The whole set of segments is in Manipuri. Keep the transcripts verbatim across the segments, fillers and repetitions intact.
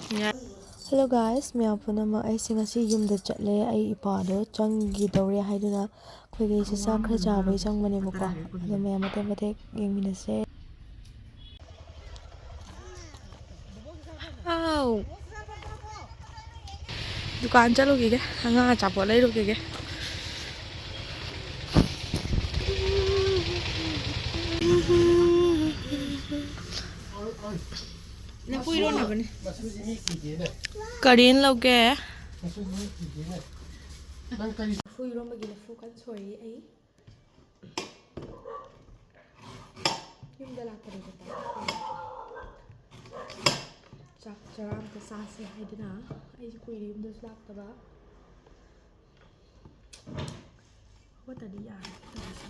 Hello guys, ꯃꯌꯥꯝ ꯄꯨꯝꯅꯃꯛ꯫ ꯑꯩꯁꯦ ꯉꯁꯤ ꯌꯨꯝꯗ ꯆꯠꯂꯦ꯫ ꯑꯩ ꯏꯄꯥꯗꯣ ꯆꯪꯈꯤꯗꯧꯔꯦ ꯍꯥꯏꯗꯨꯅ ꯑꯩꯈꯣꯏꯒꯤ ꯆꯥꯛ ꯈꯔ ꯆꯥꯕꯩ ꯆꯪꯕꯅꯦꯕꯀꯣ꯫ ꯑꯗꯣ ꯃꯌꯥꯝ ꯃꯇꯦꯛ ꯃꯇꯦꯛ ꯌꯦꯡꯃꯤꯟꯅꯁꯦ꯫ ꯍꯥꯎ꯫ ꯗꯨꯀꯥꯟ ꯆꯠꯂꯨꯈꯤꯒꯦ, ꯑꯉꯥꯡ ꯑꯆꯥꯄꯣꯠ ꯂꯩꯔꯨꯈꯤꯒꯦ꯫ ꯂꯐꯨ ꯏꯔꯣꯟꯅꯕꯅꯦ꯫ ꯀꯔꯤ ꯂꯧꯒꯦ? ꯂꯐꯨ ꯏꯔꯣꯟꯕꯒꯤ ꯂꯐꯨ ꯀꯟꯅ ꯁꯣꯏꯔꯤ ꯑꯩ꯫ ꯌꯨꯝꯗ ꯂꯥꯛꯄꯗꯗꯤ ꯆꯥꯛ ꯆꯔꯥ ꯑꯝꯇ ꯆꯥꯁꯦ ꯍꯥꯏꯗꯅ꯫ ꯑꯩꯁꯦ ꯀꯨꯏꯔꯦ ꯌꯨꯝꯗꯁꯨ ꯂꯥꯛꯇꯕ꯫ ꯍꯧꯒꯠꯇꯗꯤ ꯌꯥꯔꯦ ꯇꯧꯔꯤꯁꯦ꯫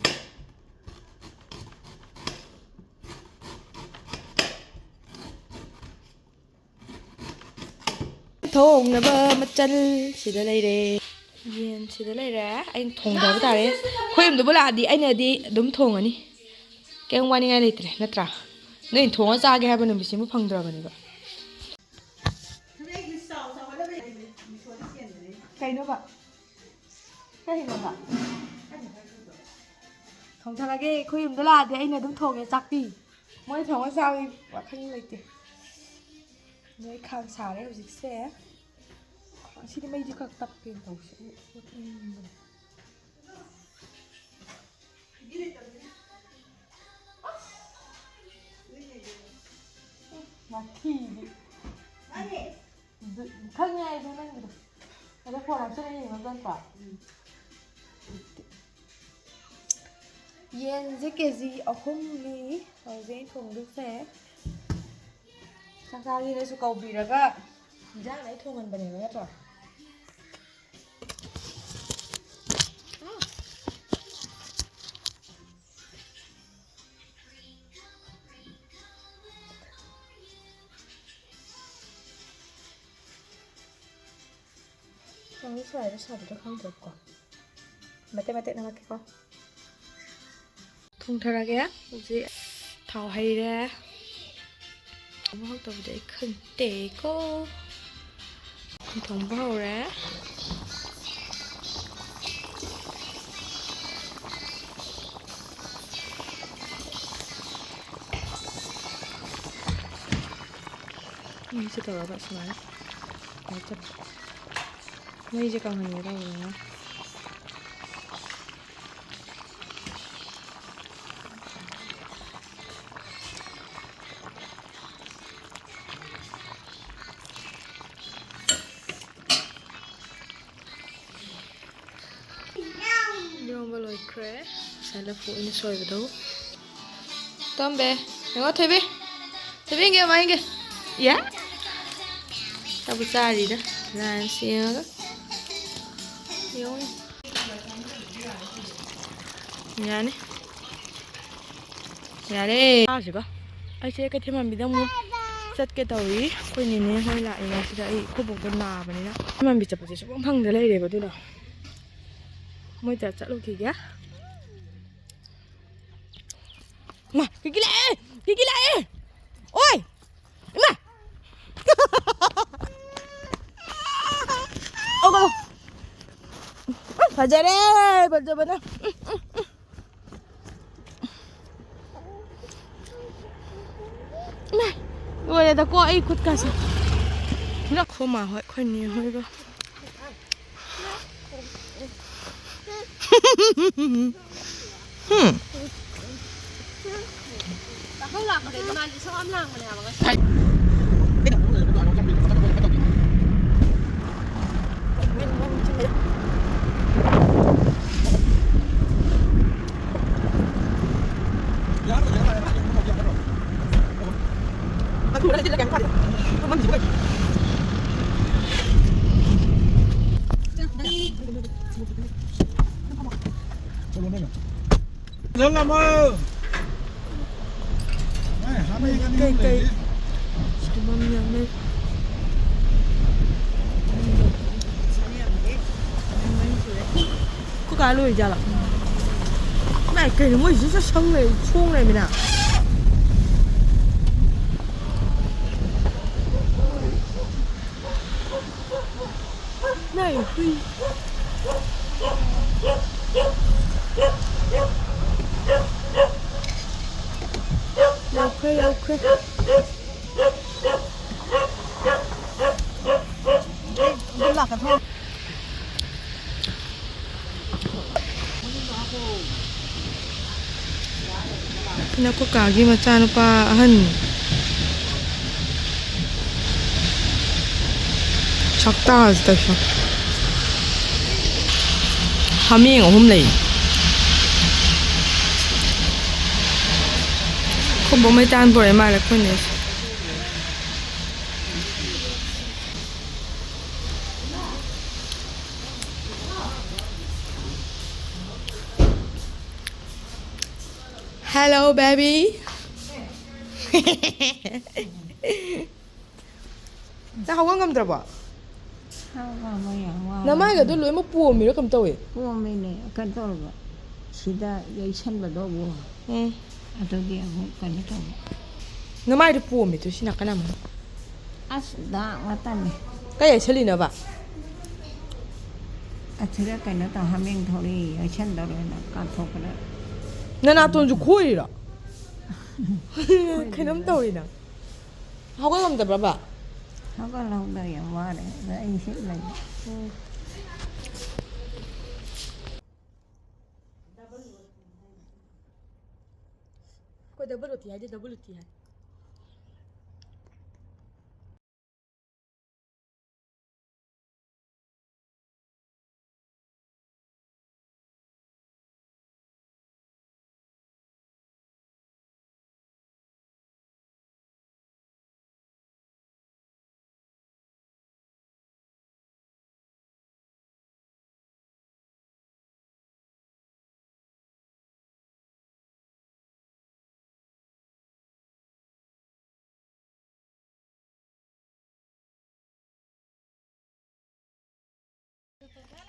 ꯊꯣꯡꯅꯕ ꯃꯆꯜ ꯁꯤꯗ ꯂꯩꯔꯦ꯫ ꯌꯦꯟ ꯁꯤꯗ ꯂꯩꯔꯦ꯫ ꯑꯩꯅ ꯊꯣꯡꯗꯕ ꯇꯥꯔꯦ꯫ ꯑꯩꯈꯣꯏ ꯌꯨꯝꯗꯕꯨ ꯂꯥꯛꯑꯗꯤ ꯑꯩꯅꯗꯤ ꯑꯗꯨꯝ ꯊꯣꯡꯉꯅꯤ꯫ ꯀꯩꯝ ꯋꯥꯅꯤꯡꯉꯥꯏ ꯂꯩꯇ꯭ꯔꯦ, ꯅꯠꯇ꯭ꯔꯥ? ꯅꯣꯏꯅ ꯊꯣꯡꯉ ꯆꯥꯒꯦ ꯍꯥꯏꯕ ꯅꯨꯃꯤꯠꯁꯤꯃ ꯐꯪꯗ꯭ꯔꯕꯅꯦꯕ꯫ ꯀꯩꯅꯣꯕ? ꯀꯩꯅꯣꯕ? ꯊꯣꯡꯊꯔꯒꯦ꯫ ꯑꯩꯈꯣꯏ ꯌꯨꯝꯗ ꯂꯥꯛꯑꯗꯤ ꯑꯩꯅ ꯑꯗꯨꯝ ꯊꯣꯡꯉꯦ ꯆꯥꯛꯇꯤ꯫ ꯃꯣꯏ ꯊꯣꯡꯉ ꯆꯥꯕꯒꯤ ꯋꯥꯈꯜ ꯂꯩꯇꯦ꯫ ꯅꯣꯏ ꯈꯥꯡ ꯁꯥꯔꯦ ꯍꯧꯖꯤꯛꯁꯦ꯫ ꯈꯥꯡ-, ꯁꯤꯗꯤ ꯃꯩꯁꯦ ꯈꯔ ꯇꯞꯄꯦꯅ ꯇꯧꯁꯦ꯫ ꯑꯩ ꯃꯨꯠꯍꯟꯅꯤꯡꯕꯅꯦ꯫ ꯃꯥꯊꯤꯗꯤ꯫ ꯑꯗꯨ ꯈꯪꯉꯦ ꯑꯩꯗꯣ ꯅꯪꯒꯤꯗꯣ꯫ ꯑꯗꯣ ꯐꯣꯟ ꯑꯝꯇ ꯌꯦꯡꯉꯣ ꯅꯠꯇ꯭ꯔꯣ? ꯌꯦꯟꯁꯦ ꯀꯦ ꯖꯤ ꯑꯍꯨꯝꯅꯤ ꯍꯧꯖꯤꯛ ꯑꯩꯅ ꯊꯣꯡꯗꯣꯏꯁꯦ꯫ ꯆꯥꯛ ꯆꯥꯒꯦꯅꯁꯨ ꯀꯧꯕꯤꯔꯒ ꯏꯟꯖꯥꯡ ꯑꯩ ꯊꯣꯡꯍꯟꯕꯅꯦꯕ ꯅꯠꯇ꯭ꯔꯣ? ꯈꯪꯗꯦ, ꯁ꯭ꯋꯥꯏꯗ ꯁꯥꯕꯗ ꯈꯪꯗ꯭ꯔꯕꯀꯣ꯫ ꯃꯇꯦꯛ ꯃꯇꯦꯛ ꯅꯝꯃꯛꯀꯦꯀꯣ꯫ ꯊꯣꯡꯊꯔꯒꯦ꯫ ꯍꯧꯖꯤꯛ ꯊꯥꯎ ꯍꯩꯔꯦ꯫ ꯊꯣꯡꯕ ꯍꯧꯗꯕꯗꯤ ꯑꯩ ꯈꯪꯗꯦꯀꯣ꯫ ꯊꯣꯡꯕ ꯍꯧꯔꯦ꯫ ꯃꯩꯁꯦ ꯇꯧꯔꯒ ꯁꯨꯃꯥꯏꯅ ꯀꯩꯅꯣ ꯇꯧꯔꯦ꯫ ꯃꯩꯁꯦ ꯀꯪꯍꯟꯒꯦ ꯇꯧꯕꯅꯤꯅ꯫ ꯏꯔꯣꯝꯕ ꯂꯣꯏꯈ꯭ꯔꯦ꯫ ꯉꯁꯥꯏ ꯂꯐꯨ ꯑꯩꯅ ꯁꯣꯏꯕꯗꯣ꯫ ꯇꯣꯝꯕꯦ, ꯌꯦꯡꯉꯣ ꯊꯣꯏꯕꯤ꯫ ꯊꯣꯏꯕꯤ, ꯌꯦꯡꯒꯦ, ꯃꯥ ꯌꯦꯡꯒꯦ꯫ ꯌꯥ? ꯆꯥꯕꯨ ꯆꯥꯔꯤꯗ꯫ ꯂꯥꯏꯟꯁ ꯌꯦꯡꯉꯒ꯫ ꯌꯦꯡꯉꯣ꯫ ꯌꯥꯅꯤ꯫ ꯌꯥꯔꯦ꯫ ꯆꯥꯁꯤꯀꯣ꯫ ꯑꯩꯁꯦ ꯀꯩꯊꯦꯜ ꯃꯟꯕꯤꯗ ꯑꯃꯨꯛ ꯆꯠꯀꯦ ꯇꯧꯔꯤ꯫ ꯑꯩꯈꯣꯏ ꯅꯦꯅꯦ ꯍꯣꯏ ꯂꯥꯛꯏꯉꯩꯁꯤꯗ ꯑꯩ ꯑꯩꯈꯣꯏ ꯕꯣꯛꯇꯣ ꯅꯥꯕꯅꯤꯅ ꯀꯩꯊꯦꯜ ꯃꯟꯕꯤ ꯆꯠꯄꯁꯦ ꯁꯨꯡꯐꯪ ꯐꯪꯗ ꯂꯩꯔꯦꯕ꯫ ꯑꯗꯨꯅ ꯃꯣꯏꯗ ꯆꯠꯂꯨꯈꯤꯒꯦ꯫ ꯃꯥ, ꯀꯤꯀꯤ ꯂꯥꯛꯑꯦ! ꯀꯤꯀꯤ ꯂꯥꯛꯑꯦ! ꯑꯣꯏ! ꯏꯃꯥ! ꯑꯣ, ꯑꯣ꯫ ꯎꯝ, ꯐꯖꯔꯦ! ꯐꯖꯕꯅ꯫ ꯎꯝ, ꯎꯝ, ꯎꯝ꯫ ꯏꯃꯥ! ꯂꯣꯏꯔꯦꯗꯀꯣ ꯑꯩ ꯈꯨꯠꯀꯥꯁꯦ꯫ ꯈꯣꯃꯥ ꯍꯣꯏ, ꯑꯩꯈꯣꯏ ꯅꯦ ꯍꯣꯏꯒ꯫ ꯍꯨꯝ꯫ ꯆꯥꯛꯈꯨꯝ ꯂꯥꯛꯄꯗꯗꯤ ꯃꯥꯗꯤ ꯏꯁꯧ ꯌꯥꯝ ꯂꯥꯡꯕꯅꯦ ꯍꯥꯏꯕ ꯉꯁꯤ꯫ ꯀꯩꯀꯩ ꯁꯨꯝꯕꯝ ꯌꯥꯝꯃꯦ꯫ ꯑꯩꯈꯣꯏ ꯀꯥ ꯂꯣꯏꯔꯤꯖꯥꯠꯂꯣ? ꯃꯥꯏ ꯀꯩꯅꯣ ꯃꯣꯏꯁꯤꯁꯨ ꯁꯪ ꯂꯩ-, ꯁꯣꯡ ꯂꯩꯔꯝꯃꯤꯅ꯫ ꯌꯧꯈ꯭ꯔꯦ, ꯌꯧꯈ꯭ꯔꯦ꯫ ꯑꯗꯨꯝ ꯂꯥꯛꯀꯗ꯭ꯔꯣ? ꯁꯤꯅ ꯑꯩꯈꯣꯏ ꯀꯥꯒꯤ ꯃꯆꯥꯅꯨꯄꯥ ꯑꯍꯟ꯫ ꯁꯛꯇꯥꯁꯤꯗ ꯁꯨꯝ꯫ ꯍꯥꯃꯦꯡ ꯑꯍꯨꯝ ꯂꯩ꯫ ꯑꯩꯈꯣꯏ ꯕꯣꯛ ꯃꯩꯇꯥꯟ ꯄꯨꯔꯛꯑꯦ ꯃꯥꯜꯂꯦ ꯑꯩꯈꯣꯏ ꯅꯦꯁꯦ꯫ Hello, baby. ꯅꯪ ꯍꯧꯒꯠ ꯉꯝꯗ꯭ꯔꯕꯣ? ꯍꯧꯒꯠꯄ ꯌꯥꯝ ꯋꯥꯔꯦ꯫ ꯅꯃꯥꯏꯒꯗꯣ ꯂꯣꯏꯅꯃꯛ ꯄꯣꯝꯃꯤꯔꯣ ꯀꯩꯅꯣꯝ ꯇꯧꯋꯦ꯫ ꯄꯣꯝꯃꯤꯅꯦ, ꯀꯩꯅꯣ ꯇꯧꯔꯕ꯫ ꯁꯤꯗ ꯌꯩꯁꯟꯕꯗꯣ ꯑꯃꯨꯛ꯫ ꯎꯝ꯫ ꯑꯗꯨꯒꯤ ꯑꯃꯨꯛ ꯀꯩꯅꯣ ꯇꯧꯕ꯫ ꯅꯃꯥꯏꯗꯣ ꯄꯣꯝꯃꯤꯗꯣ ꯁꯤ ꯅꯥꯀꯟ ꯑꯃꯨꯛ꯫ ꯑꯁ, ꯗꯥꯛ ꯉꯥꯛꯇꯅꯦ꯫ ꯀꯩ ꯌꯩꯁꯜꯂꯤꯅꯣꯕ? ꯑꯁꯤꯗ ꯀꯩꯅꯣ ꯇꯧ, ꯍꯥꯃꯦꯡ ꯊꯧꯔꯤ ꯌꯩꯁꯟꯗꯧꯔꯦꯅ ꯀꯥꯞꯊꯣꯛꯄꯗ꯫ ꯅꯅꯥꯇꯣꯟꯁꯨ ꯈꯣꯏꯔꯤꯔꯣ? ꯀꯩꯅꯣꯝ ꯇꯧꯔꯤ ꯅꯪ꯫ ꯍꯧꯒꯠ ꯉꯝꯗꯕ꯭ꯔꯕ? ꯍꯧꯒꯠꯍꯧꯗ ꯌꯥꯝ ꯋꯥꯔꯦ꯫ ꯑꯗ ꯑꯩ ꯍꯤꯞ ꯂꯩꯕ꯫ ꯎꯝ꯫ ꯑꯩꯈꯣꯏ ꯗꯕꯜ ꯔꯣꯇꯤ ꯍꯥꯏꯗꯤ ꯗꯕꯜ ꯔꯣꯇꯤ ꯍꯥꯏ꯫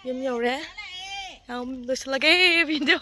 ꯌꯨꯝ ꯌꯧꯔꯦ꯫ ꯌꯥꯝ ꯂꯣꯏꯁꯤꯜꯂꯒꯦ video꯫